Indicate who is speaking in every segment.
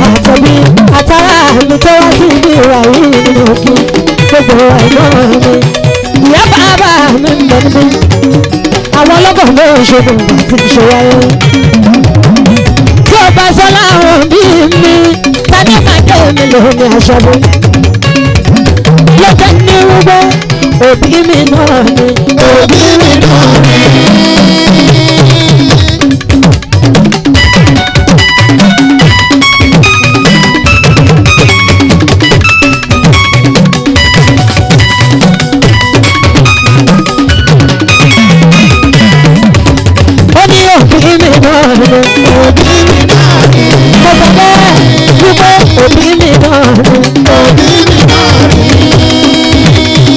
Speaker 1: Àtẹ̀bí àtàrà mi tó wá sí ibi ìwà yìí nínú òkú gbogbo ẹ̀gbọ́n mi. Ìyá bàbá mi ń bọ̀ níbí. Àwọn ọlọ́gọ̀ ló ń ṣe gbogbo àti ìṣe wáyé. Tí o bá sọ láwọn bí mi, tani máa jẹ́ mi lòun aṣọ mi. Lọ́jọ́ ní wípé òbí mi náà ni.
Speaker 2: Òbí mi náà ni.
Speaker 1: Ó ní òbí mi náà ni.
Speaker 2: Òbí mi náà ni.
Speaker 1: Mo sọ bẹ́ẹ̀ wípé òbí mi náà ni.
Speaker 2: Òbí mi náà ni.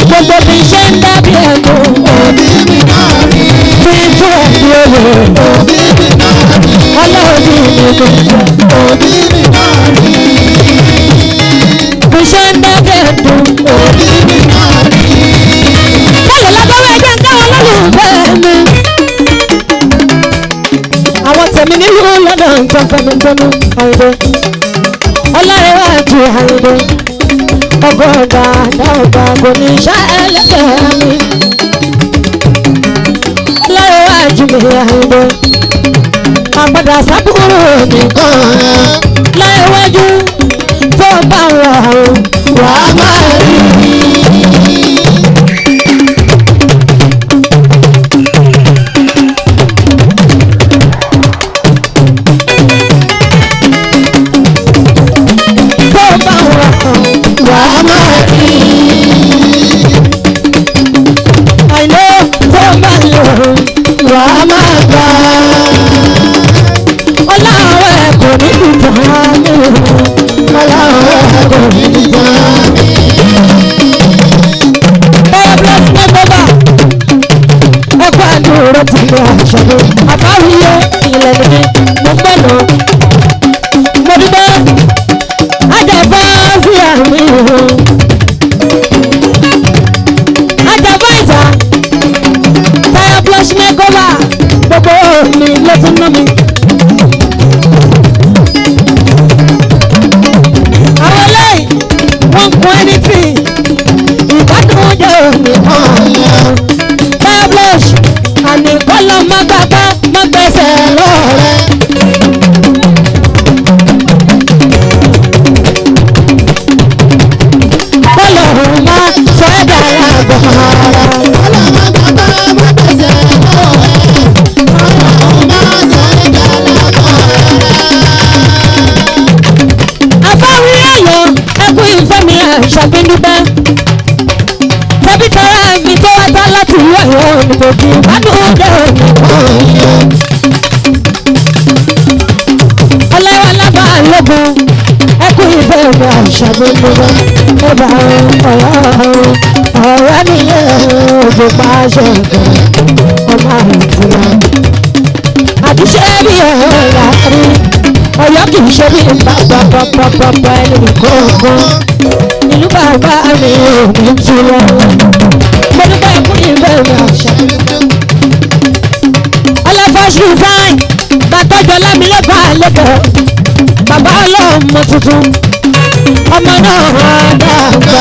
Speaker 1: Gbogbo bí ṣe ń dábì ẹ̀kọ́.
Speaker 2: Òbí mi náà ni.
Speaker 1: Tí tún ẹ̀bí òye.
Speaker 2: Òbí mi náà ni.
Speaker 1: Ọlọ́ọ̀bí mi kò jẹ́.
Speaker 2: Òbí mi náà ni.
Speaker 1: Bí ṣe ń dábì ẹ̀dùn.
Speaker 2: Òbí mi náà ni.
Speaker 1: Báwo la bá wá ẹgbẹ́ ń káwọn lólùfẹ́ mi? Tèmi nílùú London tó fẹ́ mi tónú Àyìndé. Ọlárẹ̀wájú Àyìndé. Ọgọ́gà dáọ̀gà kò ní ṣá ẹlẹ́sẹ̀ mi. Ọlárẹ̀wájú mi Àyìndé. Àgbàdà sábúrò nìkan láìwájú tó bá wà ó wà á máa rí. Tó bá wà ó wà á máa rí. Àìló tó bá lò ó wà á máa gbà. Ọláwẹ̀ kò ní dùn mí. Ọláwẹ̀ kò ní dùn mí. Bẹ́ẹ̀ bless me bọ́bà. Ẹ̀kọ́ àdúró ti lọ àṣọ̀gbọ́n. Àbáwíyé ilẹ̀ mi, mo gbọ́nà. Mo dúpẹ́. Ajàfá sí àmì o. Ajàfá ìta. Táyà blush me kọ́bà. Gbogbo mi ló tún ná mi. Àwọn eléyìí wọ́n ń kun anything. Ìbádùn jẹ́ òní kan. Táyà blush àní kọ́lọ́ má gbàgbá má gbẹ́sẹ̀ lọ́rẹ́. Kọ́lọ̀ má sọ ẹ́ dára gbọ̀ngàn. Àfáwí ayọ̀ ẹkú ìfẹ́ mi àṣàbíndúpẹ́. Tẹ̀bí tara mi tó wá tá láti ìlú Ọ̀yọ́ nìkòkì ìbádùn jẹ́ òní kan. Ọlọ́wọ́ lábà lógun ẹkú ìfẹ́ mi àṣàbíndúpẹ́. Ẹ̀bà ọ̀yọ́ ọ̀rẹ́ nìyẹn òjò pa aṣọ ìgbà ọmọ àtìlá. Àdìsẹ́ bí ọ̀rọ̀ rí Ọ̀yọ́ kì í ṣe bí bàbá bàbá bàbá ẹni kọ̀ọ̀kan. Ìlú bàbá mi ò ní tú lọ. Mo dúpẹ́ fún ìfẹ́ mi àṣà. Ọlọ́fọ́sù fáìn bàtọ́jọ́ lámìlẹ́fà lẹ́kọ̀ọ́. Bàbá ọlọ́mọ tuntun ọmọ náà dàgbà.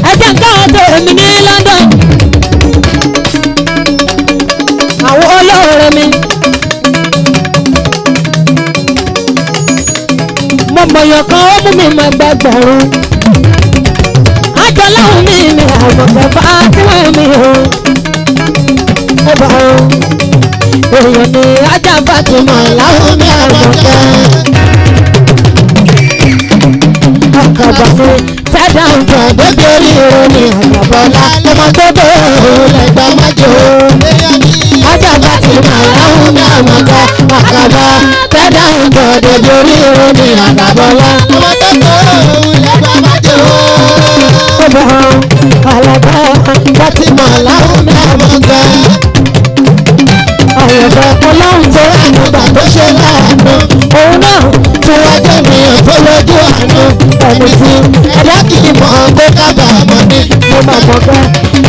Speaker 1: Ẹ jẹ́ nǹkan tèmi ní London. Àwọn olóore mi. Mo mọ̀yàn kan ó mú mi mọ ẹgbẹgbẹ̀rún. Àjọláhùn mi mi àmọ̀kẹ́ fàtíwẹ̀ mi o. Ó bá o. Èèyàn ni ajá Fátímọ̀ láhùn mi àmọ̀kẹ́. Àkàbà mi tẹ́dá ń tẹ̀ débi orí omi àgbàbọ̀lá. Ọmọ tó dé òun lẹ́gbàá májò. Ajá Fátímọ̀ láhùn mi àmọ̀kẹ́. Àkàbà tẹ́dá ń tẹ̀ débi orí omi àgbàbọ̀lá. Ọba alaba Fatima láhùn mi àmọ̀kẹ́. Àyẹ̀fẹ́ ọlọ́run tó ànúgbà tó ṣe láàánú. Òun náà tí wọ́n jẹ́ mi tó lójú àánú. Ẹni tí ẹ̀dá kì í mọ̀ tó kábàámọ̀ ní mo máa mọ̀ pé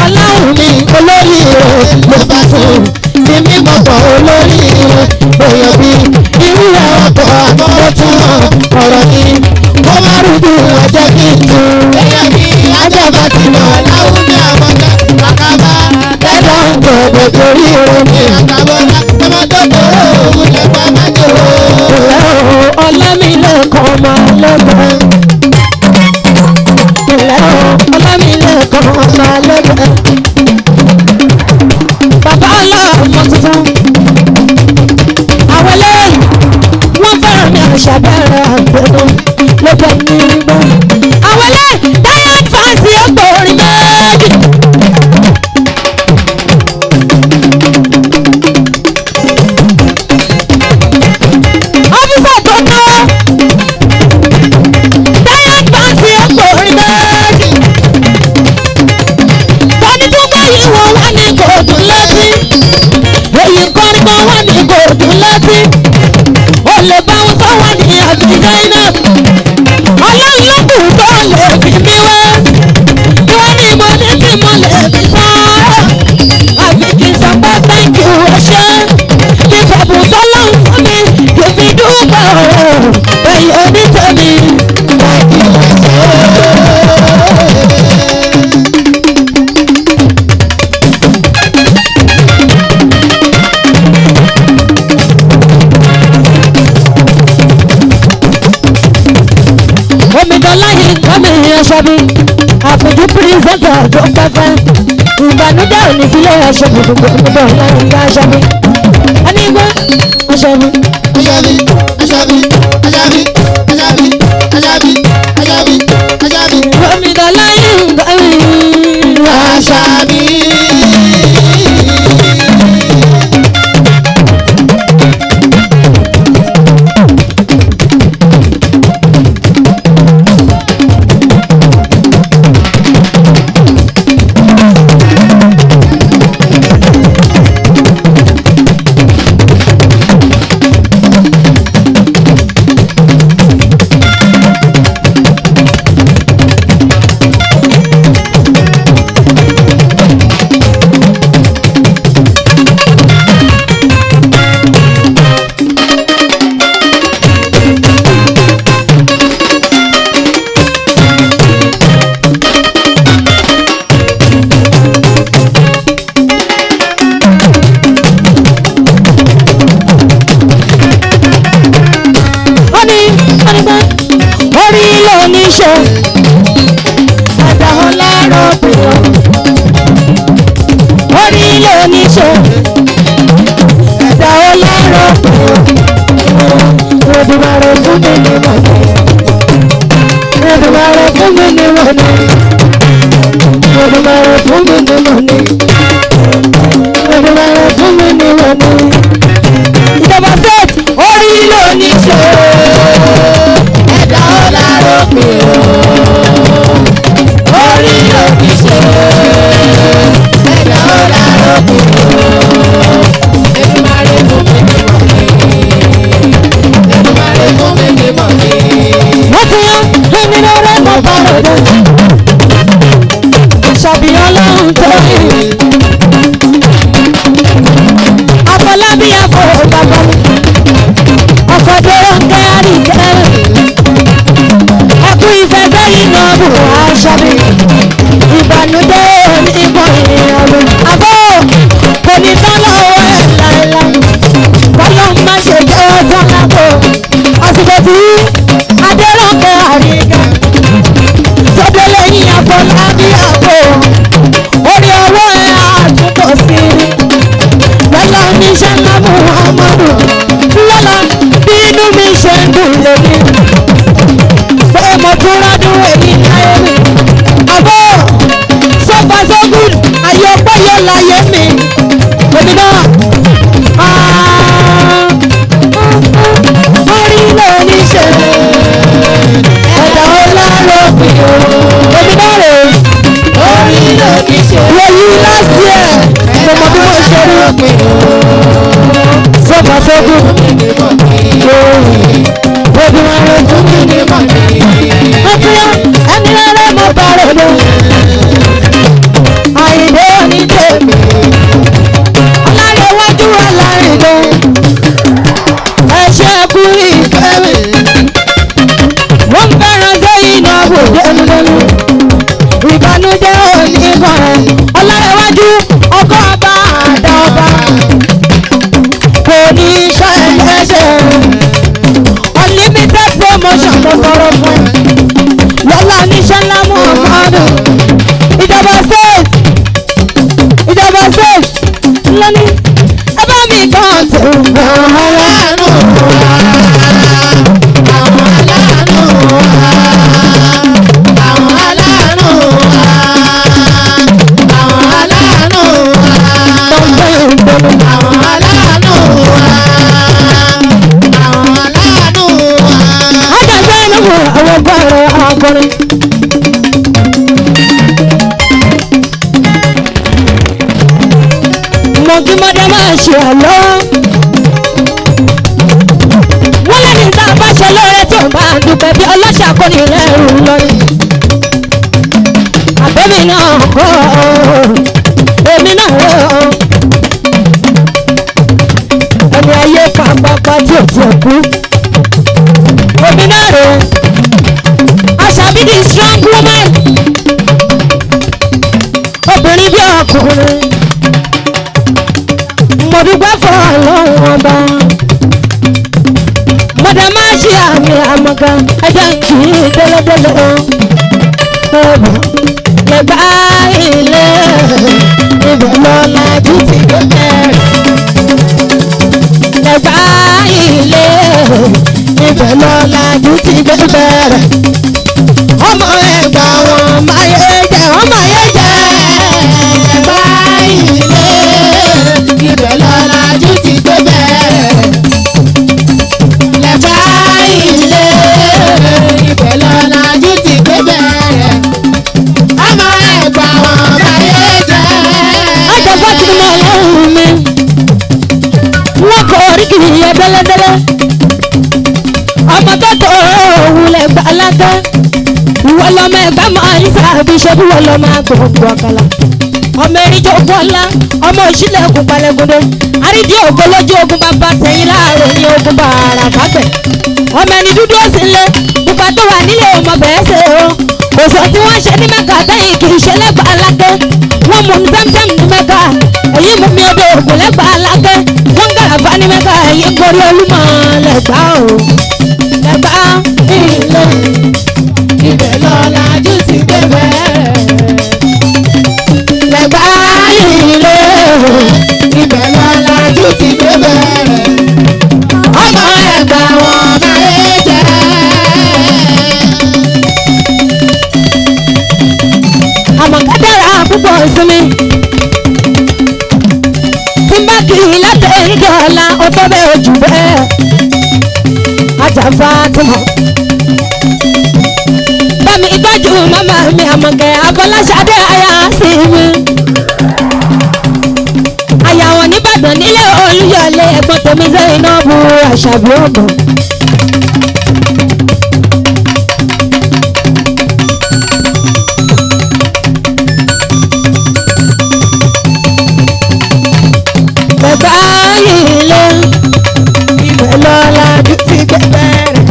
Speaker 1: aláhùn mi olórí rẹ̀ ló bá fún un. Ní mímọ̀ pọ̀ olórí rẹ̀ bóyá bí irú ẹ̀ ọkọ̀ àbọ̀ tún ọ̀rọ̀ ni. Kó má rújú ọjọ́ kí n tún. Ajá Fatima láhùn mi àmọ̀kẹ́. Ẹ̀dá ń gbọ̀dọ̀ torí omi. Ìlẹ́ o, Ọlámilẹ́kan máa lẹ́gbẹ̀ẹ́. Ìlẹ́ o, Ọlámilẹ́kan máa lẹ́gbẹ̀ẹ́. Bàbá ọlọ́mọ tuntun. Àwọn eléyìí, wọ́n fẹ́ràn mi àṣà bẹ̀rẹ̀ àgbẹ̀nu ló bẹ̀ ní gbọ́. Àwọn eléyìí, Diamond Fancy ọgbọ̀n orin méjì. Ọ́físà tó ná Diamond Fancy ọgbọ̀n orin méjì. Tọ́ni tó gbọ́ yìí wọ́n wá ní kò dùn létí. Èyí kọ́ni kan wá ní kò dùn létí. Ó lè bá wọn sọ wá ní àbí Zainab. Ọlọ́run ló kù tó lè fi mí wé. Kí wọ́n ní mo ní tí mo lè fi sọ. Àbí kí n sọ pé thank you ẹ ṣé. Ẹ̀yin onítẹ̀mí. Omidan láyé nǹkan mi aṣọ mi. Àpèjú pírísẹ́ńtà tó pẹ́pẹ́. Ìbànújẹ́ ò ní sílé aṣọ mi gbogbo omidan láyé nǹkan aṣọ mi. Ẹni gbọ́ aṣọ mi.
Speaker 2: Aṣàbí, Aṣàbí, Aṣàbí, Aṣàbí, Aṣàbí, Aṣàbí, Aṣàbí.
Speaker 1: Omidan láyé nǹkan mi.
Speaker 2: Aṣàbí.
Speaker 1: Ó ní ó ní pé orí ló ní ṣe ẹ̀dá ọlọ́rọ̀ pé ó orí ló ní ṣe ẹ̀dá ọlọ́rọ̀ pé ó Èdùmàrè fún mi ní mọ̀nà. Èdùmàrè fún mi ní mọ̀nà. Èdùmàrè fún mi ní mọ̀nà. Èdùmàrè fún mi ní mọ̀nà. Ìjọba state orí ló ní ṣe
Speaker 2: Ẹ̀dá ọlárò pé o. Orí ló fi ṣe. Ẹ̀dá ọlárò pé o. Èdùmàrè fún mi ní mọ̀lẹ́. Èdùmàrè fún mi ní mọ̀lẹ́.
Speaker 1: Wọ́n ti yan èmi lọ́rẹ́ mọ́ bàrọ̀dọ̀. Àṣàbí ọlọ́run tó yìí. Àfọlábí àfọ bàbá mi. Ọ̀fọ̀dọ́rọ̀ ń kẹ́ àríkẹ́. Ẹkú ìfẹ́ sẹ́yìn náà bù àṣàbí. Ìbànújẹ́ onígbọ̀n ìrìnàjò. Àbọ̀ kò ní tán lọ́wọ́ ẹ̀ láéláé. Bọ́lá má ṣe jẹ́ ọjọ́ lápò. Àsìkò tí Adéròkè àríkẹ́. Sọ́dọ̀ lẹ́yìn Àfọlábí àpò. Orí ọwọ́ ẹ̀ àtúntò sí i. Lọ́lá oníṣẹ́ ńlá Muhammadu. Lọ́lá bí inú mi ṣe ń dùn lónìí. Pé mo tún rádùn èyí láyé mi. Àbọ̀ so far so good, ayé ọpẹ́ yóò láyé mi. Èmi náà. Orí ló ní ṣe ẹ̀dá ọlọ́rọ̀ pé o. Èmi náà rè é.
Speaker 2: Orí ló fi ṣe.
Speaker 1: Wòyí last year, mo mọ bí mo ṣe rí.
Speaker 2: Pé o.
Speaker 1: So far so good.
Speaker 2: Fún mi ní mọ̀lẹ́.
Speaker 1: Èdùmàrè
Speaker 2: Fún mi ní mọ̀lẹ́.
Speaker 1: Àtúnyá ẹni rárá mo bá ròde. Àyìnbó ní tèmi. Ọlárẹ̀wájú aláìdó. Ẹ ṣe kú ìfẹ́ mi. Wọ́n fẹ́ràn sẹ́yìn náà wò dénúdénú. Ìbànújẹ́ òní kan ẹ̀. Ọlárẹ̀wájú ọkọ̀ ọba àdá ọba. Kò ní iṣẹ́ ẹlẹ́ṣẹ̀. Unlimited promotion mo tọrọ fún ẹ. Lọ́lá oníṣẹ́ ńlá Muhammadu. Ìjọba state ìjọba state lónìí. Ẹ bá mi kàn tó wàhálà.
Speaker 2: Aláàánú wa, àwọn aláàánú wa, àwọn aláàánú wa, àwọn aláàánú wa, àwọn aláàánú wa, àwọn aláàánú wa.
Speaker 1: Àjàgbé ẹnu wo àwọn ọgbọ́n akọrin. Mọ̀gímọ́dé máa ṣe àlọ́. Wọ́n lẹ́ni tá a bá ṣe lóore tó máa dúpẹ́ bí ọlọ́ṣà kò ní lẹ́rù lọ́rin. Àbẹ́mi náà kọ́ èmi náà rẹ̀ ọ́. Ẹni ayé pàápàá tí ò tiẹ̀ kú. Èmi rẹ̀. Àṣàbí the strong woman. Obìnrin bí ọkùnrin. Mo dúpẹ́ fún Ọlọ́run ọba. Mọ̀dà máa ṣe àmì àmọ̀gá ẹjọ́ kì í délẹ́délẹ́ o. Ọ̀bọ̀ lẹ́gbà ilé ibẹ̀ lọ́la jù ti gbé bẹ̀rẹ̀. Lẹ́gbà ilé ibẹ̀ lọ́la jù ti gbé bẹ̀rẹ̀. Ọmọ ẹ̀gbà wọn máa yé jẹ, ọmọ yé jẹ.
Speaker 2: Ẹ̀gbá ilé ibẹ̀ lọ́làjú ti gbé bẹ̀rẹ̀. Lẹ̀gbá ilé ibẹ̀ lọ́làjú ti gbé bẹ̀rẹ̀. Ọmọ ẹ̀gbá wọn báyé jẹ́.
Speaker 1: Àjọpọ̀ ti mọ ọlọ́run mi. Wọ́n kọ oríkì yẹn dẹ́lẹ́dẹ́lẹ́. Ọmọ tó tó òwúlẹ̀ gbàlágá. Ìwọ lọmọ ẹ̀gbá máa ń sábì ṣe bí wọ́n lọ́mọ agbọ̀ngbọ̀ àkàlà. Ọmọ erin jogún ọlá, ọmọ òṣìlẹ̀kùn palẹ̀gùndé. Àrídìí ògo lójú ogun bàbá tẹ̀yìn láàrọ̀ ní ogun bàrà fàgbẹ̀. Ọmọ ẹni dúdú ó sì ń lé, pupa tó wà nílé ọmọ bẹ́ẹ̀ ṣe o. Kò sọ tí wọ́n ṣe ní Mẹ́kà tẹ́yìn kì í ṣe lẹ́gbàá lákẹ́. Wọ́n mú mi sẹ́msẹ́m ní Mẹ́kà, èyí mú mi odò ògùn lẹ́gbàá lákẹ́. Wọ́n ń gàràfà ní Mẹ́kà, èyí ń gorí Olúmọ lẹ́gbàá o. Lẹ́gbàá ilé.
Speaker 2: Ibẹ̀ lọ́làjú ti gbé bẹ̀rẹ̀.
Speaker 1: Lẹ́gbàá ilé.
Speaker 2: Ibẹ̀ lọ́làjú ti gbé bẹ̀rẹ̀.
Speaker 1: Ọmọ ẹ̀gbá wọn.
Speaker 2: Wọn báyé jẹ́.
Speaker 1: Àmọ̀ká dára púpọ̀ sí mi. Tí n bá kì í látẹ̀ ìdọ̀la, ó tó bẹ́ẹ̀ ojú bẹ́ẹ̀. Ajá Fatima. Bá mi ìtọ́jú màmá mi Àmọ̀kẹ́ Afọláṣadé aya sí mi. Àyà wọn nìbàdàn nílé Olúyọ̀lé ẹ̀gbọ́n tèmi sẹ́yìn náà bu àṣàbí ọ̀gbọ̀n. Bàbá ilé ibẹ̀ lọ́la jù ti gbé bẹ̀rẹ̀.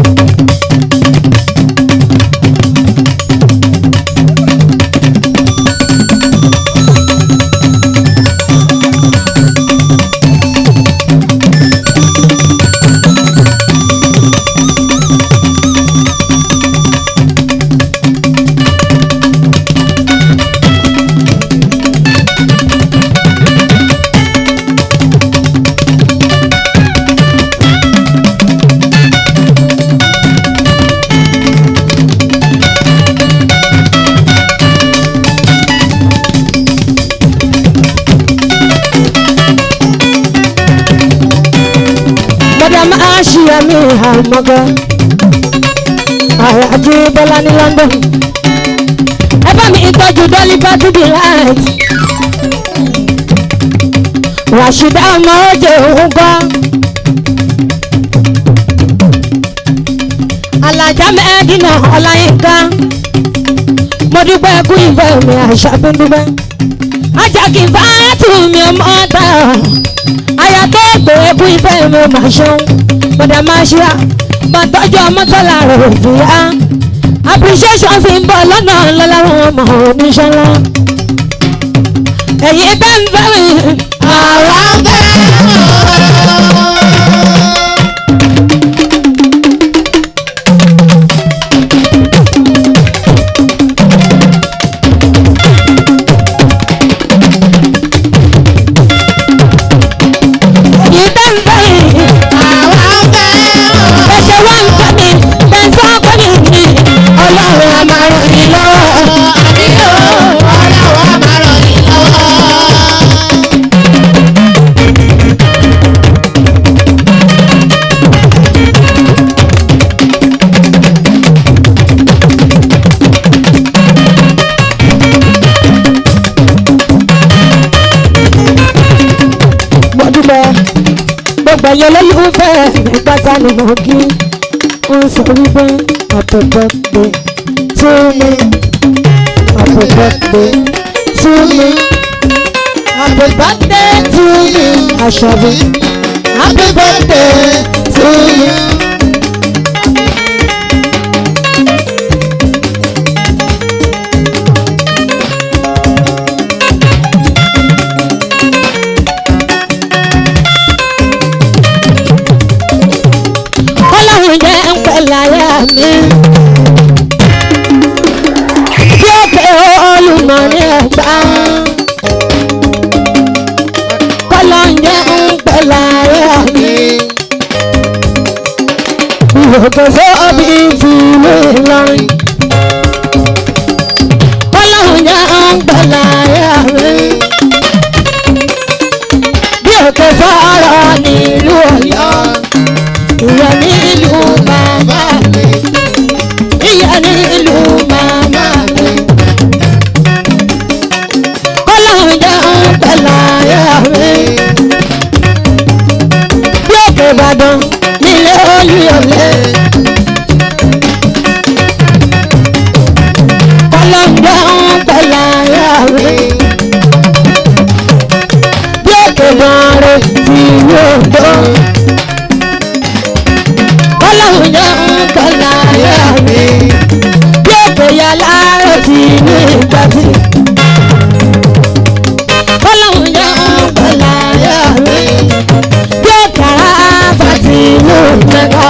Speaker 1: Madam Asia mi àmọ́gá. Àyájú Bọ́lá ní London. Ẹ bá mi tọ́jú Dolly Party Delight. Rashida ọmọ oje òun kọ́. Alájà Mẹ́dínà Ọláyínká. Mo dúpẹ́ kú ìfẹ́ mi àṣà tó dúpẹ́. Ajákin Fátù mi ọmọ ọ̀tá. Aya tó gbé kú ìfẹ́ mi mà ṣeun. Mọ̀dà máa ṣíra. Mà tọ́jú ọmọ tọ́lá rẹ̀ òfìyà. Appreciation sì ń bọ̀ lọ́nà lọ́la wọn mọ̀ oníṣẹ́ ńlá. Ẹ̀yin bẹ́ẹ̀ ń fẹ́ mi.
Speaker 2: Àwa ń fẹ́ wọn.
Speaker 1: Ẹ̀yin bẹ́ẹ̀ ń fẹ́ mi.
Speaker 2: Àwa ń fẹ́ wọn.
Speaker 1: Ẹ̀ṣẹ̀ wá ń fẹ́ mi. Bẹ́ẹ̀ sọ pé mi ni. Ọlọ́run á máa ràn yín lọ́wọ́.
Speaker 2: Àmì o, Ọlọ́run á máa ràn yín lọ́wọ́.
Speaker 1: Mo dúpẹ́ gbogbo ẹ̀yẹ olólùfẹ́ mi pátá ni mo kí ń sọ wípé happy birthday to me, happy birthday to me, happy birthday to me, Àṣàbí, happy birthday to you. Kọ́lọ́run jẹ́ ń pẹ́ láyé mi. Bí òkè Olúmọ ní Ẹ̀gbá. Kọ́lọ́run jẹ́ ń pẹ́ láyé mi. Òkè sóbì ti ìlú Ìlọrin. Kọ́lọ́run jẹ́ ń pẹ́ láyé mi. Bí òkè sọ̀rọ̀ nílùú Ọ̀yọ́. Ìyá nílùú màmá mi. Ìyá nílùú màmá mi. Kọ́lọ́run jẹ́ ń pẹ́ láyé mi. Bí òkè Ìbàdàn nílé Olúyọ̀lé. Kọ́lọ́run jẹ́ ń pẹ́ láyé mi. Bí òkè Ìdànrè ti yóò dó. Kọ́lọ́run jẹ́ ń pẹ́ láyé mi. Bí òkè Yàláró ti ní ìgbà tí. Kọ́lọ́run jẹ́ ń pẹ́ láyé mi. Bí òkè Àràfà ti ìlú Mẹ́kà.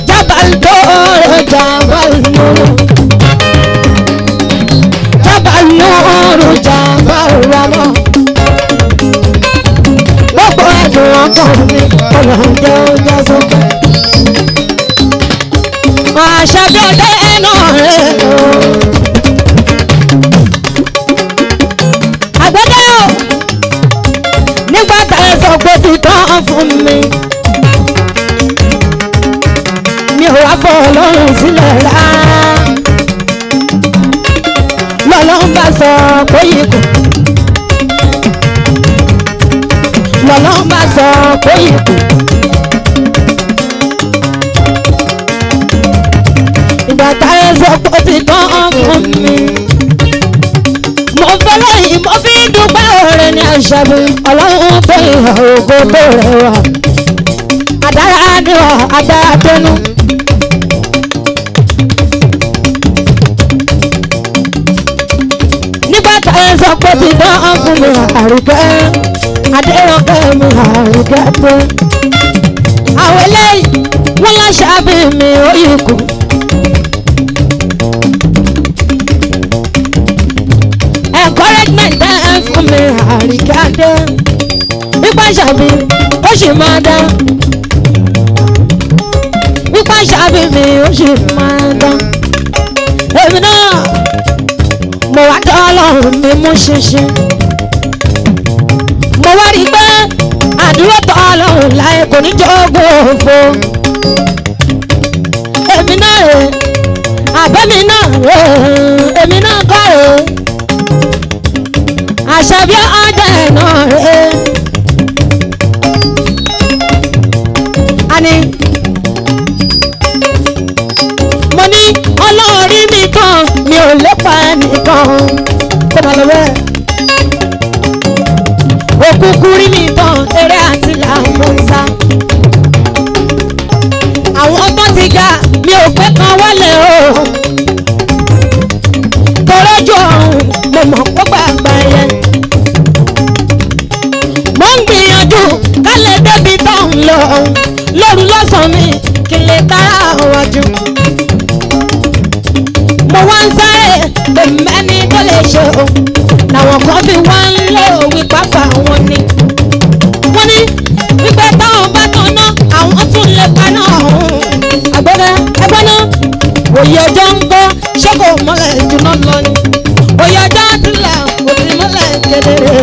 Speaker 1: Jabal Doro, Jabal Nuru. Jabal Nuru, Jabal Rama. Gbogbo ẹ̀dùn ọkàn mi, Ọlọ́run jẹ́ ó já sókè. Àṣàbí ọdẹ náà rẹ̀ o. Àgbẹ̀dẹ o, nígbà tá ẹ sọ pé ti tán fún mi. Mi ò wá fọ Ọlọ́run sílẹ̀ rárá. Lọ́lọ́run bá sọ pé yìí kù. Lọ́lọ́run bá sọ pé yìí kù. Ìgbà tá ẹ sọ pé ti tán fún mi. Mo fẹ́ lẹ́yìn mo fi ń dúpẹ́ ọ̀rẹ́ ní Àṣàbí. Ọlọ́run tó ìhà ògo tó rẹwà. Àdára ni ọ̀ àdára tẹnu. Nígbà tá ẹ sọ pé ti dán fún mi àríkẹ́, Adéròkè mi àríkẹ́ tó. Àwọn eléyìí wọ́n láṣàbí mi ó yìí kù. Encouragement ẹ fún mi àríkẹ́ dé. Wípé Àṣàbí ó sì máa dán. Wípé Àṣàbí mi ó sì máa dán. Èmi náà mo wá dán Ọlọ́run mi mú ṣinṣin. Mo wá rí i pé àdúrà tọ́ Ọlọ́run láyé kò ní jogún òfo. Èmi náà rè é, àbẹ́mi náà rè é, èmi náà kọ́ rè é. Àṣàbí ọjọ́ ẹ̀ náà rè é. Àní mo ní Ọlọ́run rí mi tán, mi ò lépa ẹnìkan kó máa lọ bẹ́ẹ̀. Òkùnkùn rí mi tán, eré àti làwọn ń sá. Àwọn tó ti ga mi ò pé kan wálé o. Tọ́lọ́jú ọ̀run mo mọ̀ kó gbàgbà yẹn. Mo ń gbìyànjú ká lè débi tó ń lọ. Lóru lọ́sàn-án mi kí n lè tara wájú. Mo wá ń sáré pé mẹ́ni tó lè ṣe o. Làwọn kan fi wá ń lò wípé fáwọn ni. Wọ́n ní wípé táwọn bá tán ná àwọn tún lè paná ọ̀hún. Àgbẹ̀dẹ ẹgbẹ́ náà òye ọjọ́ ń kọ́ ṣé kò mọ́lẹ̀ jùlọ lọ ni. Òye ọjọ́ tilẹ̀ kò ti mọ́lẹ̀ kedere.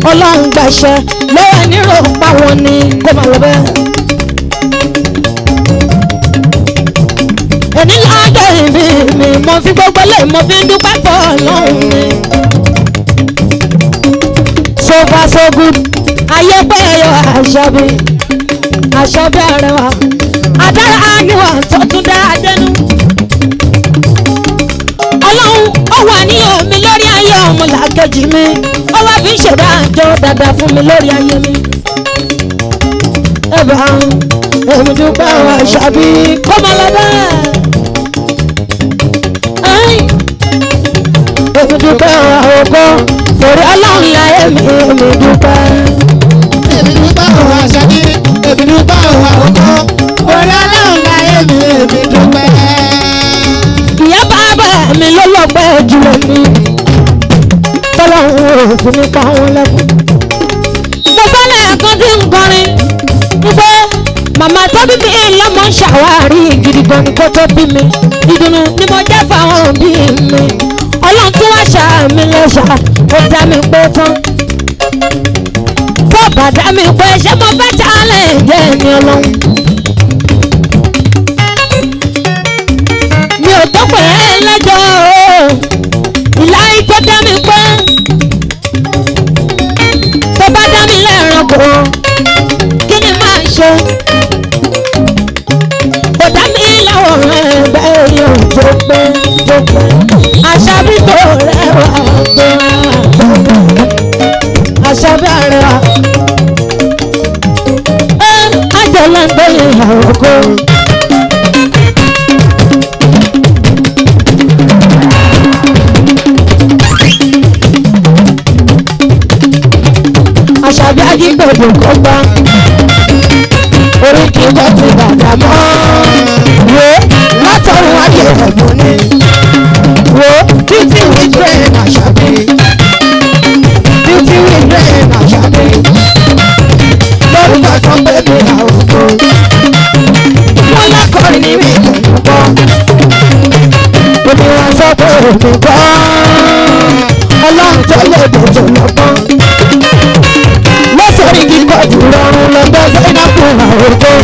Speaker 1: Ọlọ́run gbàṣẹ lọ́wọ́ nírò pa wọn ni kó máa lọ bẹ́ẹ̀. Èní lọ́jọ́ ìbí mi mo fi gbogbo lè mo fi ń dúpẹ́ fọ́ Ọlọ́run mi. So far so good, ayé pé ẹyọ Àṣàbí, Àṣàbí arẹwà, àdára àníwà tó tún dá adẹnu. Ọlọ́run ó wà ní omi lórí ayé ọmọlàkejì mi, ó wá fi ń ṣèdájọ́ dáadáa fún mi lórí ayé mi. Ẹ̀bà èmi dúpẹ́ Àṣàbí kó máa lọ bẹ́ẹ̀. Èmi dúpẹ́ ògo torí Ọlọ́run láyé mi, èmi dúpẹ́.
Speaker 2: Èmi dúpẹ́ òun Àṣàbí, èmi dúpẹ́ òun àwòkọ́.
Speaker 1: ṣàwárí gidi gan ni kó tó bí mi. Ìdùnnú ni mo jẹ́ fáwọn òbí mi. Ọlọ́run tún wá ṣà mí lẹ́ṣà, ó dá mi pé tán. Tó bá dá mi pé ṣé mo fẹ́ challenge ẹni Ọlọ́run. Mi ò tó pè é lẹ́jọ́ o, ìláyé tó dá mi pé. Tó bá dá mi lẹ́ranko, kí ni máa ṣe? Kò dá mi láwòrán ẹgbẹ́ yóò tó pé tó pé. Àṣàbí tó rẹwà tó Àṣàbí àrẹwà. Ẹ àjọlá ń gbé ìyàwó kó. Àṣàbí ajígbèdè kò gbọ́. Orí kì í kọ́ ti dàgbà mọ́.
Speaker 2: Wo látọ̀run ayé ẹ̀bùn ni. Wo beauty with brain Àṣàbí. Beauty with brain Àṣàbí. Lórúkọ tó ń pè mí àwòkọ́. Wọ́n lákọrin ní mi tẹ̀lé gbọ́. Òní wọn sọ pé òní gbọ́. Ọlọ́run tó lè dètò lọ́gbọ́n. Lọ́sọ̀rí kíkọ́ jù rọrùn lọ́gbọ́n Zainabu àwòkọ́.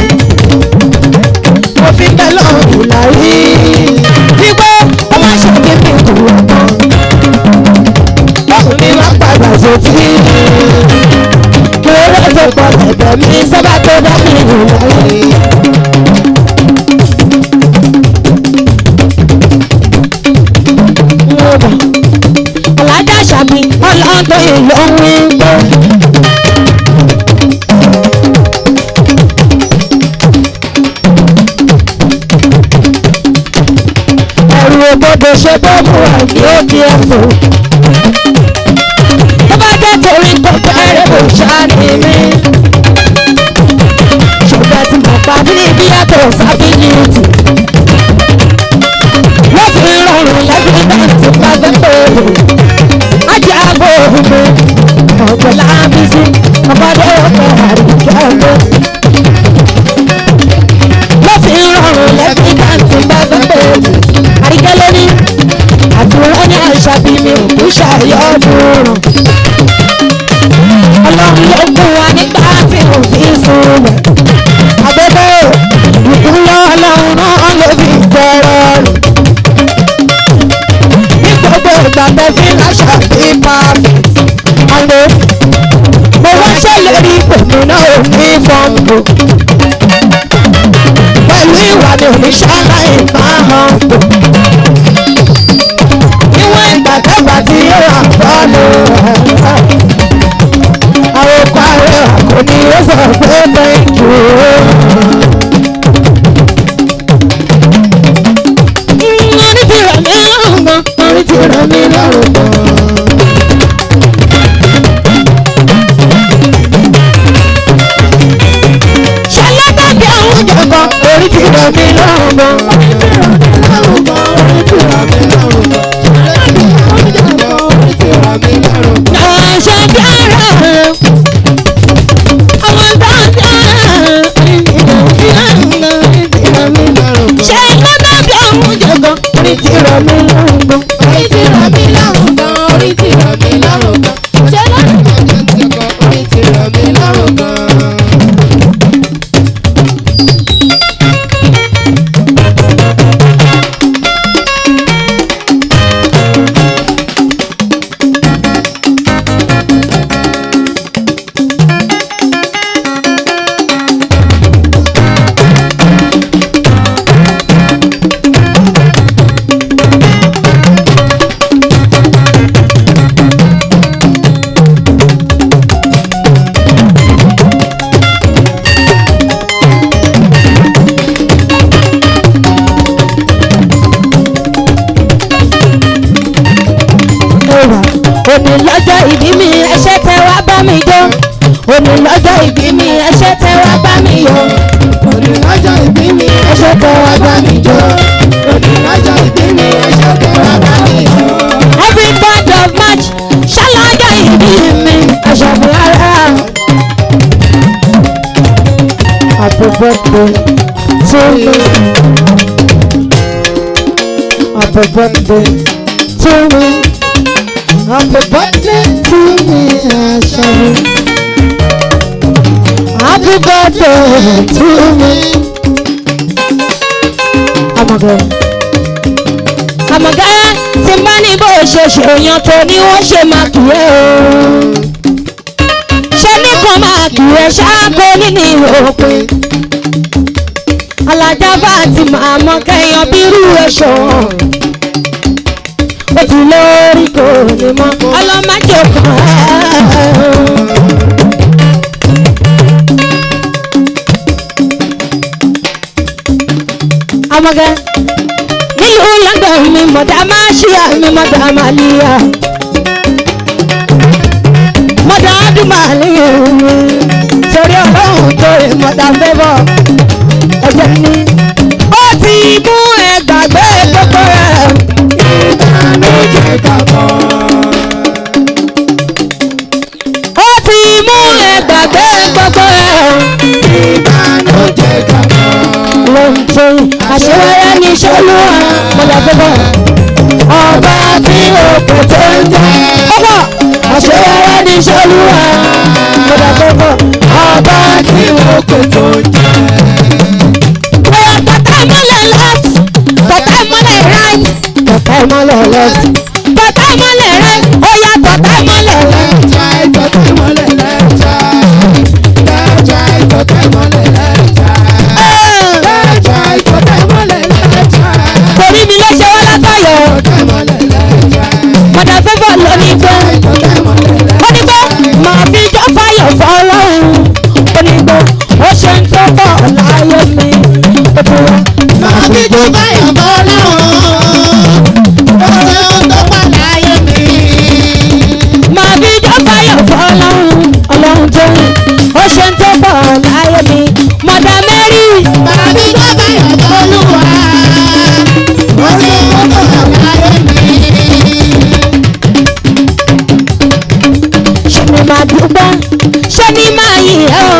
Speaker 2: Mo fi ń bẹ lọ́rùn láyé. Wípé ó máa ṣe kí mi kù ọ̀kan. Báwo ni wọ́n padà sótì? Kí ló tó pọ̀ lẹ̀bẹ̀ mi sábà tó dá mi láyé.
Speaker 1: Alájà Àṣàbí
Speaker 2: Ọlọ́run ìlú ń wí pé. Ẹ̀rù ògbódò ṣe bó mú ẹ̀mí ó di ẹ̀fọ́. Tó bá jẹ́ torí kò bẹ̀rẹ̀ kò ṣáà ní mí. Ṣùgbọ́n tí mo pa bí níbi yàtọ̀ sábìlìtì. Wọ́n fi rọrùn lẹ́bí náà ti máa fẹ́ pé ajá bò mí. Ọ̀pọ̀ lábísí, ọmọdé ọ̀pọ̀ àríkẹ́ ọ̀gbẹ́. Wọ́n fi rọrùn lẹ́bí náà ti máa fẹ́ pé àríkẹ́ lóní. Àdúrà ní Àṣàbí mi ò kú ṣàyọ̀dún rùn. Ọlọ́run ló kún wa nígbà tí mo fi sùn lẹ̀. Àbẹ̀bẹ̀ ìkúnlẹ̀ ọlọ́run náà ló fi jọrọ rẹ̀. Ní gbogbo ìgbà tẹ fi ń Àṣàbí perfect. Àlọ́ mo wá ṣèlérí pèmí náà ò ní fọ́ǹbù. Pẹ̀lú ìwà mi ò ní ṣáláì máa hàn bò. Níwọ̀n ìgbà kẹfà tí yóò wà fọ́ọ̀lù ẹ̀. Àwòkọ́ àrẹwà kò ní ó sọ pé thank you.
Speaker 1: Orí ti rọ̀ mí lọ́rùn gan.
Speaker 2: Orí ti rọ̀ mí lọ́rùn gan.
Speaker 1: Ṣọlá tàbí àwọn
Speaker 2: Jọ̀gbọ́n orí ti rọ̀ mí lọ́rùn gan. Orí ti rọ̀ mí lọ́rùn gan.
Speaker 1: Àṣàbí ara ọmọ dáadáa. Ṣé lọ́dọ̀ bí àwọn jọ̀gàn?
Speaker 2: Orí ti rọ̀ mí lọ́rùn gan.
Speaker 3: Orí ti rọ̀ mí lọ́rùn gan, orí ti rọ̀ mí lọ́rùn gan. Ṣé lọ́dún kan orí ti rọ̀ mí lọ́rùn gan.
Speaker 1: Ẹwà òní lọ́jọ́ ìbí mi ẹṣẹ́ tẹ wá bá mi jó. Òní lọ́jọ́ ìbí mi ẹṣẹ́ tẹ wá bá mi yọ̀.
Speaker 3: Òní lọ́jọ́ ìbí mi
Speaker 2: Ẹṣẹ́ tẹ wá bá mi jó.
Speaker 3: Òní lọ́jọ́ ìbí mi ẹṣẹ́ tẹ wá bá mi yọ̀.
Speaker 1: Every third of March ṣálájọ́ ìbí mi
Speaker 2: Àṣàbí ara. Happy birthday.
Speaker 1: to me. Happy birthday to me. Happy birthday to me, Ashabi. Happy birthday to me. Àmọ̀gẹ́. Àmọ̀gẹ́ tí bá ní bó ṣe ṣèyàn tó ní wọ́n ṣe máa kì í o. Ṣé nìkan máa kì í ṣáàkó nínú òpin? Alájà bá ti máa mọ kẹyàn bírú ẹ̀ṣọ́. Ó ti lórí kò ní mọ́, ọlọ́májò kan ẹ̀. Àmọ̀gẹ́ nílùú London mi mọ̀dá máa ṣíà mi mọ̀dá máa líyà mọ̀dá dùmàlì mi torí ọlọ́run torí mọ̀dá fẹ́bọ̀ ẹ̀jẹ̀ ni ó ti mú ẹ gbàgbé gbogbo rẹ̀.
Speaker 3: Ìbànújẹ́ kàbọ̀.
Speaker 1: Ó ti mú ẹ gbàgbé gbogbo rẹ̀.
Speaker 3: Ìbànújẹ́ kàbọ̀.
Speaker 1: Lóhun tó yìn àṣewẹ́rẹ́ ní sọ́lúwà mọ̀dá fẹ́bọ̀ ọba tí òkè tó ń jẹ́ ọ̀pọ̀ àṣewẹ́rẹ́ ní sọ́lúwà mọ̀dá fẹ́bọ̀ ọba tí
Speaker 3: Òkè tó ń jẹ́.
Speaker 1: Oya tọ̀tà ìmọ́lẹ̀ left, tọ̀tà ìmọ́lẹ̀ right, tọ̀tà ìmọ́lẹ̀ left, tọ̀tà ìmọ́lẹ̀ right, oya tọ̀tà ìmọ́lẹ̀ left.
Speaker 3: Left right, tọ́tà ìmọ́lẹ̀ left right. Left right, tọ́tà ìmọ́lẹ̀ left right. Left right, tọ́tà ìmọ́lẹ̀ left right.
Speaker 1: Torí mi ló ṣe wá látọ̀yọ̀,
Speaker 3: Tọ́tà ìmọ́lẹ̀ left right.
Speaker 1: mọ̀dà fẹ́fọ̀ ló ní pé,
Speaker 3: Tọ́tà ìmọ́lẹ̀ left
Speaker 1: ó ní pé màá fi jọ́ fáyọ̀ fọlọ́run, ó ní pé ó ṣe ń tó pọ̀ láyé mi, ó ti wá.
Speaker 3: Màá fi jó báyọ̀ bọ́ lọ́wọ́. Ọ̀rẹ́ tó pà láyé mi.
Speaker 1: Màá fi jọ́ fáyọ̀ fọlọ́run, ọlọ́run tó ń, ó ṣe ń tó pọ̀ láyé mi, mọ̀dà Mary.
Speaker 3: Màá fi jó báyọ̀ bọ́ lúwa. Ọ̀rẹ́ tó pà láyé mi.
Speaker 1: Ṣé ni máa dúpẹ́, ṣé ni máa yìn ẹ́ o,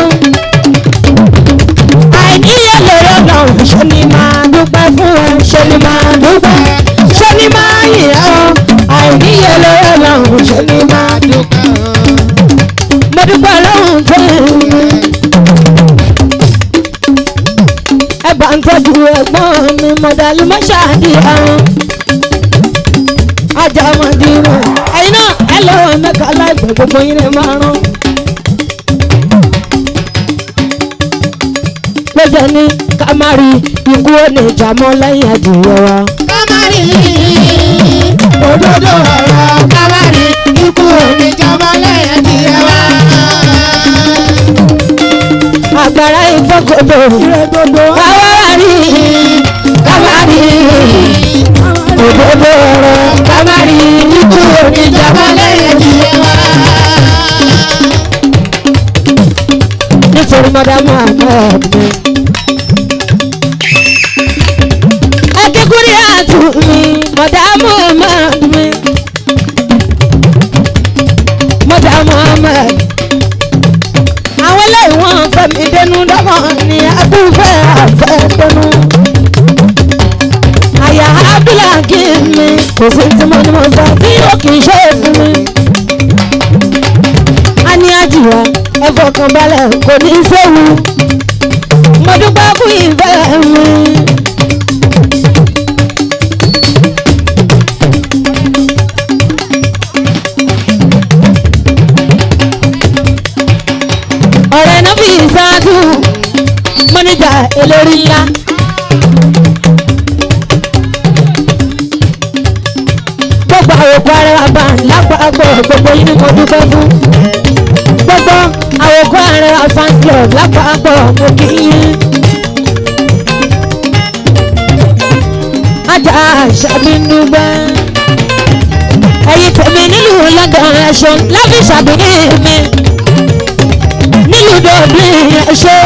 Speaker 1: àìníye lórí ọlọ́run. Ṣé ni máa dúpẹ́ fún ẹ, ṣé ni máa dúpẹ́, ṣé ni máa yìn ẹ́ o, àìníye lórí ọlọ́run, ṣé ni máa
Speaker 3: Dúpẹ́ o.
Speaker 1: mo dúpẹ́ ọlọ́run tó ń mi. Ẹ bá ń tọ́jú ẹ̀gbọ́n mi mọ̀dàlú mọ́ṣáàdì àrùn ajá mọ̀dínà ẹ̀yin náà ẹ lọ́wọ́ mẹ́ka láìpẹ́ gbogbo yín lè máa rán. Lọ́jọ́ ní ká má rí ikú ò ní ìjàmọ́ lẹ́yìn adìyẹ wa.
Speaker 3: Kámárì òdodo ọ̀rọ̀ kámárì ikú oníjọba lẹ́yìn adìyẹ wa.
Speaker 1: Àgbàrá ìfọ́kọ̀dọ̀ káwá rí ká má rí òdodo ọ̀rọ̀ ká má rí ikú ò ní ìjàmọ́
Speaker 3: Lẹ́yìn adìyẹ wa.
Speaker 1: Nítorí mọ́dámù ahmed mi. Akíkúrí àtù mi, mọ́dámù ahmed mi. Mọ́dámù ahmed. Àwọn eléyìí wọ́n fẹ́ mi dénú dọ́mọ̀ ni abúfẹ́ àfẹ́ dénú. Àyà Abdullahi mi kò sí tí mo ní mo sọ tí ó kì í ṣe é fún mi. A ní àjìyà ẹ fọkàn balẹ̀ kò ní í séwu, mo dúpẹ́ fún ìfẹ́ mi. Ọ̀rẹ́ náà fi ìsáájú mọ́níjà elórí ńlá. Gbogbo àwòkọ́ ara bá lápapọ̀ gbogbo yín ni mo dúpẹ́ fún, gbogbo àwòkọ́ Arẹwà fans club lápapọ̀ mo kí yín. Ajá àṣàbí ń dúpẹ́. Ẹ̀yin tèmi nílùú London ẹ̀ṣọ́ láfi ṣàbíní mi. Nílùú Dublin ẹ̀ṣọ́.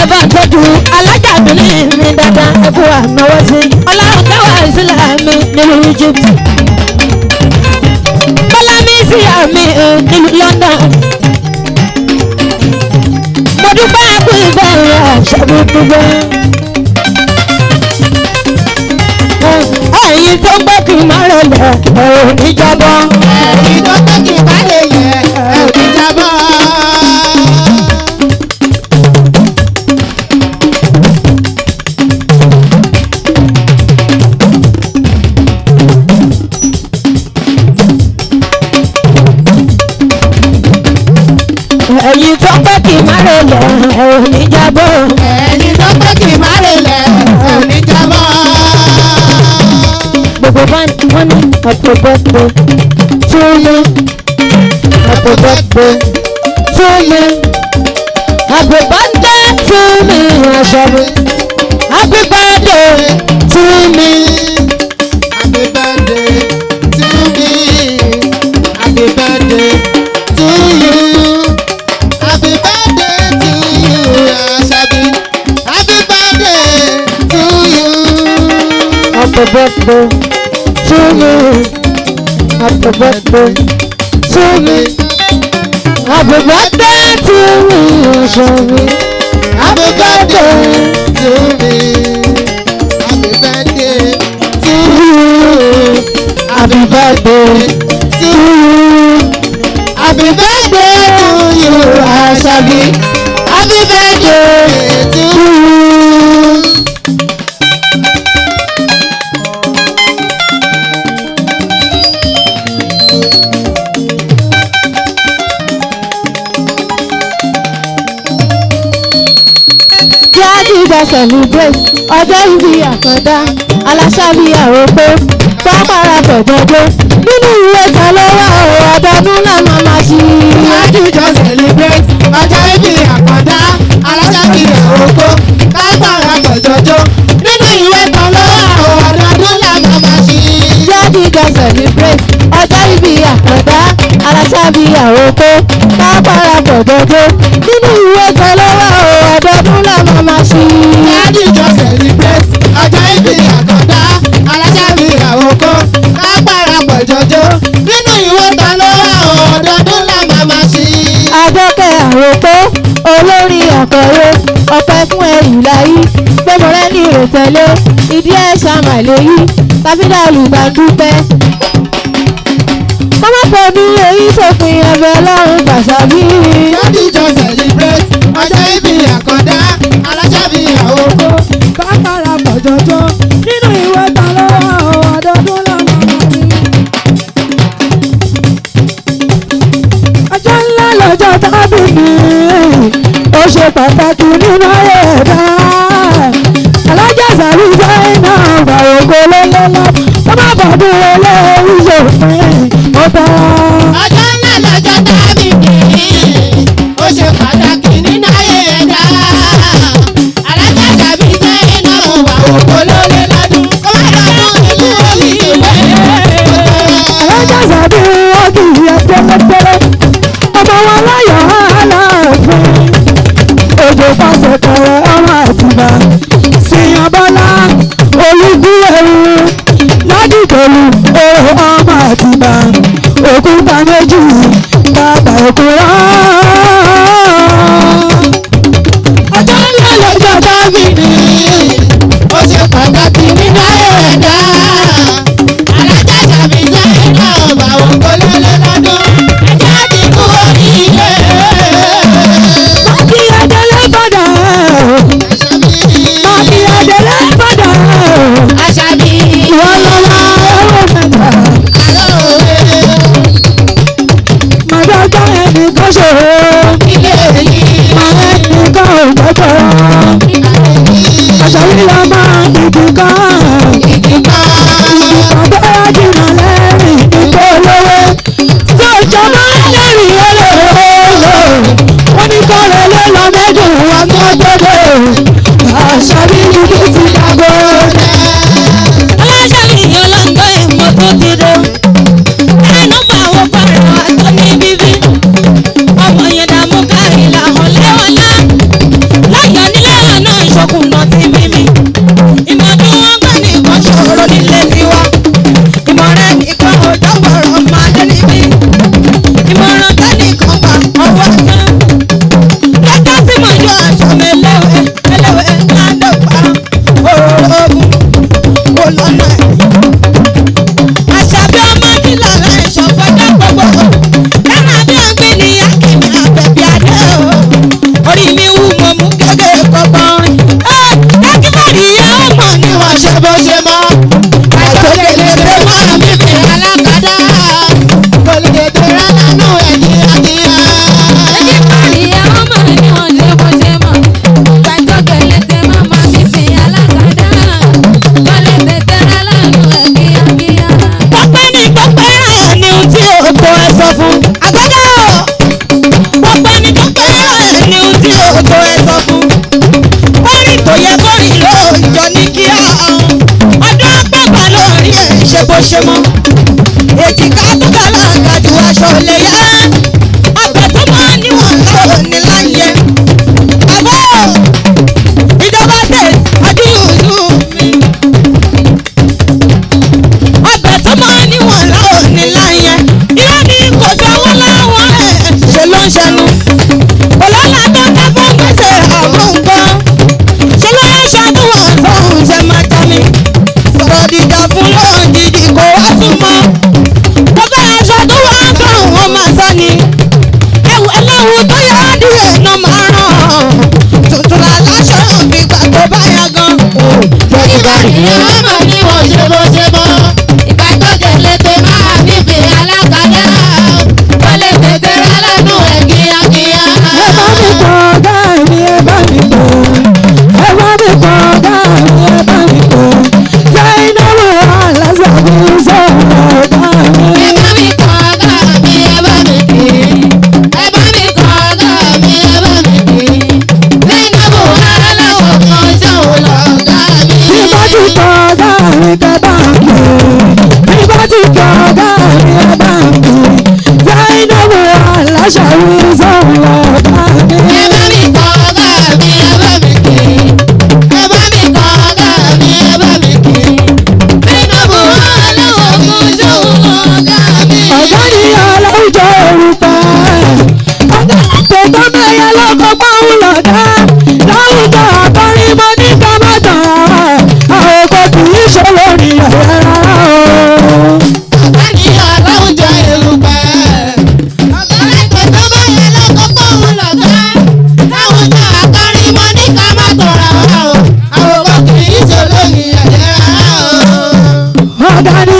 Speaker 1: Ẹ bá tọ́jú alájàbíní mi dáadáa ẹ kú ànáwó sí. Ọlọ́run kẹwàá sílẹ̀ mi nílùú Egypt. Bọ́lá mi sí àmì nílùú London. Mo dúpẹ́ kú ìfẹ́ rẹ̀. Àṣàbí dúpẹ́. Ẹ̀yin tó gbọ́ kí n má rẹlẹ̀ ẹ̀ ò ní jábọ́.
Speaker 3: Ẹ̀yin tó pé kí n má lè yẹ ẹ̀ ò ní jábọ́.
Speaker 1: Ẹ̀yin tó gbọ́ kí n má rẹlẹ̀ ẹ̀ ò ní jábọ́.
Speaker 3: Ẹ̀yin tó pé kí n má lè lẹ̀ ẹ̀ ò ní jábọ́.
Speaker 1: Gbogbo bá wọn ní happy birthday to you, happy birthday to you, happy birthday to me, Àṣàbí, happy birthday to me.
Speaker 3: Happy birthday to me. Happy birthday to you. Happy birthday to you, Asabi. Happy birthday to you.
Speaker 1: Happy birthday to me. Happy birthday to me. Happy birthday to me, Àṣàbí.
Speaker 3: Happy birthday to me. Happy birthday to you.
Speaker 1: Happy birthday
Speaker 3: To you. Happy birthday to you, Asabi. Happy birthday to you.
Speaker 2: Jáde celebrate ọjọ́ ìbí Àkàndá Aláṣàbí àròpó pápára pẹ̀jọ́jọ́ nínú ìwé kan ló wà ó ọdọọdún lànà máa ṣí.
Speaker 3: Lájújọ celebrate ọjọ́ ìbí Àkàndá Aláṣàbí àròkó kágbára pẹ̀jọ́jọ́ nínú ìwé kan ló wà ó ọdọọdún làwọn máa ṣí.
Speaker 2: Jáde celebrate ọjọ́ ìbí Àkàndá Aláṣàbí àròpó pápára pẹ̀jọ́jọ́ nínú ìwé kan ló wà ó ọdọọdún lànà máa ṣí.
Speaker 3: Lájújọ celebrate ọjọ́ ìbí Àkàndá Aláṣàbí àròkó kágbára pẹ̀jọ́jọ́ nínú ìwé kan ló wà ó ọdọọdún làwọn máa ṣí.
Speaker 2: Àjọkẹ́ àròpó olórí àkọ̀wé ọpẹ́ fún ẹrù láyé gbẹmọrẹ́ ní ìrètẹ́lẹ́ ìdí ẹ̀ ṣàmàlẹ́yí káfíńdà olùgbàdúpẹ́. Kọ́mọ́pọ̀ ní èyí sópin ẹ̀bẹ̀ ọlọ́run fàṣàbí.
Speaker 3: Lájújọ celebrate ọjọ́ ìbí Àkàndá Aláṣàbí àròkó
Speaker 2: Kápára pọ̀jọ́jọ́ nínú ìwé ta lọ́wọ́ ọdọọdún lọ́mọ mi.
Speaker 1: Ọjọ́ ńlá lọ́jọ́ tábìlì ó ṣe pàtàkì nínú ayé ẹ̀dá. Alájà sàrí sẹ́yìn náà gbà ògo lọ́lọ́lọ́ tó má bọ̀dún olórí ṣòfin ó tán.
Speaker 3: Ọjọ́ ńlá lọ́jọ́ tábì kì í, ó ṣe pàtàkì nínú ayé ẹ̀dá. Alájà tàbí sẹ́yìn náà wà òkò lólè lọ́dún. Kó má lọ́dún ìlú orí ìwé.
Speaker 1: Alájà sàbí wọ́n kì í ẹgbẹ́lẹ́gbẹ́lẹ́ ọmọ wọn láyọ̀ aláàfin. Òjò pàṣẹ kọrẹ ọmọ àtìbá. Sìyàn Bọ́lá olùkú ẹrú ládìgbòlù òhò ọmọ àtìbá. Òkúta méjì bàbá òkúra.
Speaker 3: Ọjọ́ ńlá lọ́jọ́ tábì kì í, ó ṣe pàtàkì nínú ayé ẹ̀dá. Alájà tàbí sẹ́yìn náà wà òkò lólè lọ́dún. Ẹ̀jẹ̀ á ti kú oríire.
Speaker 1: Mákì Adélé fàdà. Mákì Adélé fàdà.
Speaker 3: Àṣàbí.
Speaker 1: Ìwọ lọ́la ẹ̀rọ mẹ́ta.
Speaker 3: Àlọ́ òwe.
Speaker 1: Màdàgbà ẹnìkan ṣòro.
Speaker 3: Ilé yìí.
Speaker 1: Màá ẹnìkan ò gbọ́dọ̀. Àṣàbí la máa ìdí kan. Ìdìkan tó jìnnà lẹ́rìn ìkó olówó. Tó jọmọ́ lẹ́rìn olówó. Wọ́n ní kọ́rọ̀ ló lọ mẹ́dùn wọn tó gbọ́dọ̀. Àṣàbí ibi ti dàgbò.
Speaker 4: Aláṣàbí ọlọ́ngọ́ ìmọ̀ tó ti dé. Ẹnu bá àwọn pàrọ̀ àtọ́ ní bíbí. Ọmọ yẹn dààmú kárí làwọn lẹ́wọ̀lá. Láyọ̀ nílé àná ìṣokùnà ti bí mi. Ìmọ̀dún wọn bó ṣe mọ́. Èjìká tó gàlagà ju aṣọ lè yá. Ọbẹ̀ tó máa níwọ̀n lọ́wọ́ ní láyé. Àbọ̀ ìjọba state àdúgbò mi. Ọbẹ̀ tó máa níwọ̀n lọ́wọ́ ní láyé. Irọ́ ni kò sanwó láwọn ẹ̀ ṣe ló ń ṣẹnu. Kòlọ́lá tó dá fún gbèsè àwọn nǹkan. Ṣé ló ń ṣàdúrà fóun ṣe máa já mi? Sọ̀rọ̀ dìjà fún lójijì kò wá súnmọ́. Mo fẹ́ aṣọ tó wá sọ̀rùn wọn máa sọ ni. Ẹ̀wù ẹlẹ́wù tó yá díẹ̀ náà máa ràn. Tuntun làláṣọ fi gbà tó bá yá gan.
Speaker 3: Ìyá ọmọ ni wọ́n ṣe bó ṣe mọ́. Ìka tó jẹ̀lé tó máa nífẹ̀ẹ́ alákàdá. Wọ́n lè tètè rẹ́ lẹ́nu ẹ̀ kíákíá.
Speaker 1: Ẹ bá mi pọ̀ ọ̀gá mi, ẹ bá mi pọ̀. Ẹ bá mi pọ̀ ọ̀gá mi, ẹ bá mi pọ̀. Zainabu Alasabi sọ̀rọ̀ ọ̀gá mi.
Speaker 3: Ẹ bá mi kọ́ ọ̀gá mi, ẹ bá mi kì í. Ẹ bá mi kọ́ ọ̀gá mi, ẹ bá mi kì í. Zainabu aláwọ̀ kan ṣòun lọ̀gá mi.
Speaker 1: Tí bá ti pọ̀ ọ̀gá mi kẹ́ bá ń pè. Tí bá ti pọ̀ ọ̀gá mi ẹ bá ń pè. Zainabu Alasabi sọ̀rọ̀ ọ̀gá mi.
Speaker 3: Ẹ bá mi kọ́ ọ̀gá mi, ẹ bá mi kì í. Ẹ bá mi kọ́ ọ̀gá mi, ẹ bá mi kì í. Zainabu aláwọ̀ kan ṣòun lọ̀gá mi.
Speaker 1: Ọ̀gá ni aláwùjọ òrùka. Ọ̀gá tó tó mẹ́yẹ lọ́kọ̀ pọ́n lọ̀gá. Láwùjọ àkọrin mo ní ká má tàn án. Àwọn kò kì í ṣe lórí ẹ̀yẹ rárá o.
Speaker 3: Ọ̀gá ni aláwùjọ erùpẹ̀. Ọ̀gá lẹ́kọ̀ọ́ tó bá yẹ lọ́kọ́ pọ̀hún lọ̀gá. Láwùjọ àkọrin mo ní ká má tọ̀ra wa o. Àwòkọ́ kì í ṣe olóyin ẹ̀jẹ̀ rárá o.
Speaker 1: Ọ̀gá ni